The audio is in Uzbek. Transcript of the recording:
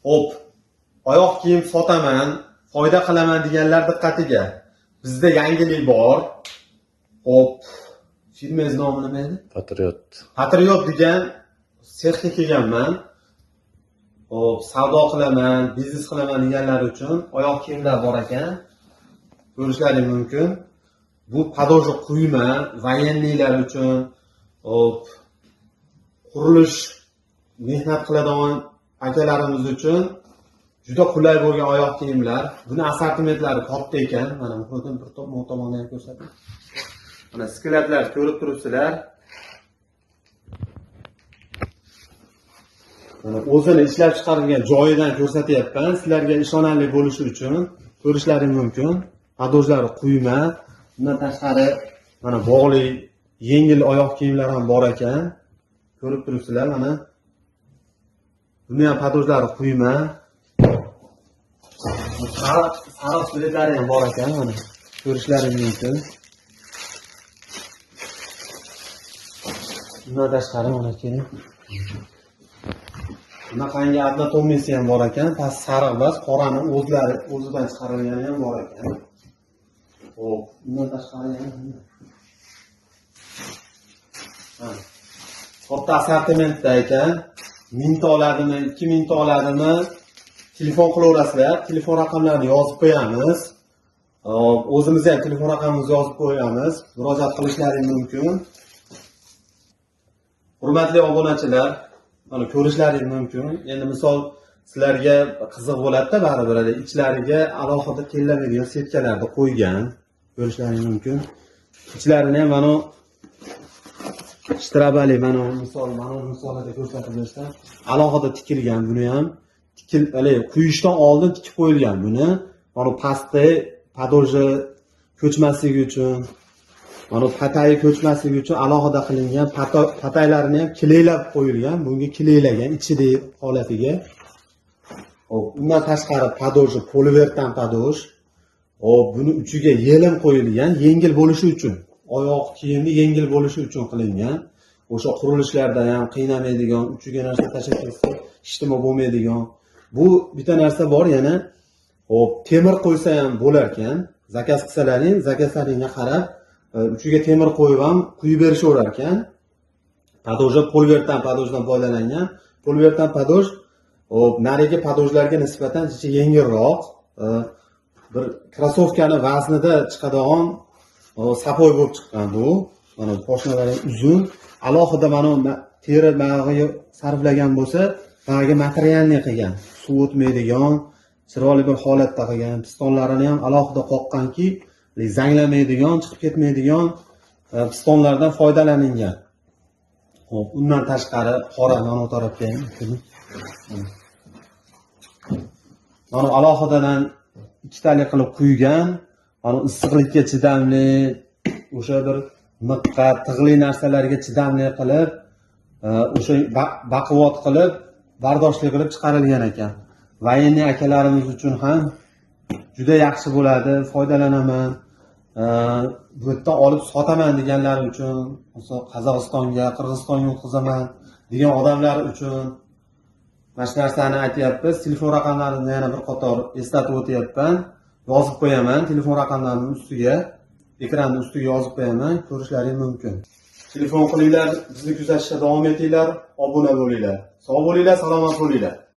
Xo'p, oyoq kiyim sotaman, foyda qilaman deganlar diqqatiga. Bizda yangilik bor. Xo'p, firmangiz nomi nima edi? Patriot. Patriot degan sexga kelganman. Xo'p, savdo qilaman, biznes qilaman deganlar uchun oyoq kiyimlar bor ekan. Ko'rishlaring mumkin. Bu подошва quyma, военный lar uchun, xo'p, qurilish mehnat qiladigan akalarimiz uchun juda qulay bo'lgan oyoq kiyimlar. Buni assortimentlari katta ekan. Mana Muhriddin bir tomonni ham ko'rsating. Mana склад lar ko'rib turibsizlar. Mana o'zini ishlab chiqarilgan joyidan ko'rsatyapman. Sizlarga ishonarli bo'lishi uchun ko'rishlaring mumkin. Подошва lari quyma. Bundan tashqari mana bog'li yengil oyoq kiyimlar ham bor ekan. Ko'rib turibsizlar mana. Buni ham подошва lari quyma. Sariq sariq biletlari ham bor ekan mana. Ko'rishlaring mumkin. Bundan tashqari mana keling. Bunaqangi однотонный ham bor ekan, past sariq emas, qorani o'zlari o'zidan chiqarilgani ham bor ekan. Xo'p, bundan tashqari yana ha. Katta assortimentda ekan. 1000 ta oladimi, 2000 ta oladimi? Telefon qilaverasizlar. Telefon raqamlarini yozib qo'yamiz. Xo'p, o'zimiz ham telefon raqamimizni yozib qo'yamiz. Murojaat qilishlaring mumkin. Hurmatli obunachilar, mana ko'rishlaring mumkin. Endi misol sizlarga qiziq bo'ladi-da baribir hali ichlariga alohida terlamaydigan setkalarni qo'ygan. Ko'rishlaring mumkin. Ichlarini ham mana shtrabali mana misol mana misolida ko'rsatib bersam, alohida tikilgan buni ham tikil hali quyishdan oldin tikib qo'yilgan buni. Mana pastda подошва ko'chmasligi uchun, mana patayi ko'chmasligi uchun alohida qilingan pataylarini ham kileylab qo'yilgan, bunga kileylagan ichidagi holatiga. Xo'p, undan tashqari подошва poliuretan подошва. Xo'p, buni uchiga yelim qo'yilgan, yengil bo'lishi uchun, oyoq kiyimni yengil bo'lishi uchun qilingan. O'sha qurilishlarda ham qiynamaydigan, uchiga narsa tashlab ketsa hech nima bo'lmaydigan. Bu bitta narsa bor yana. Xo'p, temir qo'ysa ham bo'lar ekan. Заказ qilsalaring, заказ laringga qarab uchiga temir qo'yib ham quyib berishaverar ekan. Подошва poliuretan подошва dan foydalangan. Poliuretan подошва xo'p, narigi подошва larga nisbatan ancha yengilroq, bir krossovkani vaznida chiqadigan сапог bo'lib chiqqan bu. Mana poshnalari uzun, alohida mana teri bag'iga sarflagan bo'lsa, bag'iga материальный qilgan, suv o'tmaydigan, chiroyli bir holatda qilgan. Pistonlarini ham alohida qoqqanki, zanglamaydigan, chiqib ketmaydigan pistonlardan foydalanilgan. Xo'p, undan tashqari qora mana bu tarafga ham mana alohidadan ikkitali qilib quygan, mana issiqlikka chidamli, o'sha bir miqqa, tig'li narsalarga chidamli qilib, o'sha baquvvat qilib, bardoshli qilib chiqarilgan ekan. Военный akalarimiz uchun ham juda yaxshi bo'ladi, foydalanaman. Bu yerdan olib sotaman deganlar uchun, misol Qozog'istonga, Qirg'izistonga o'tkazaman degan odamlar uchun mana shu narsani aytyapmiz. Telefon raqamlarini yana bir qator eslatib o'tyapman. Yozib qo'yaman telefon raqamlarini ustiga, ekranni ustiga yozib qo'yaman, ko'rishlaring mumkin. Telefon qilinglar, bizni kuzatishda davom etinglar, obuna bo'linglar. Sog' bo'linglar, salomat bo'linglar.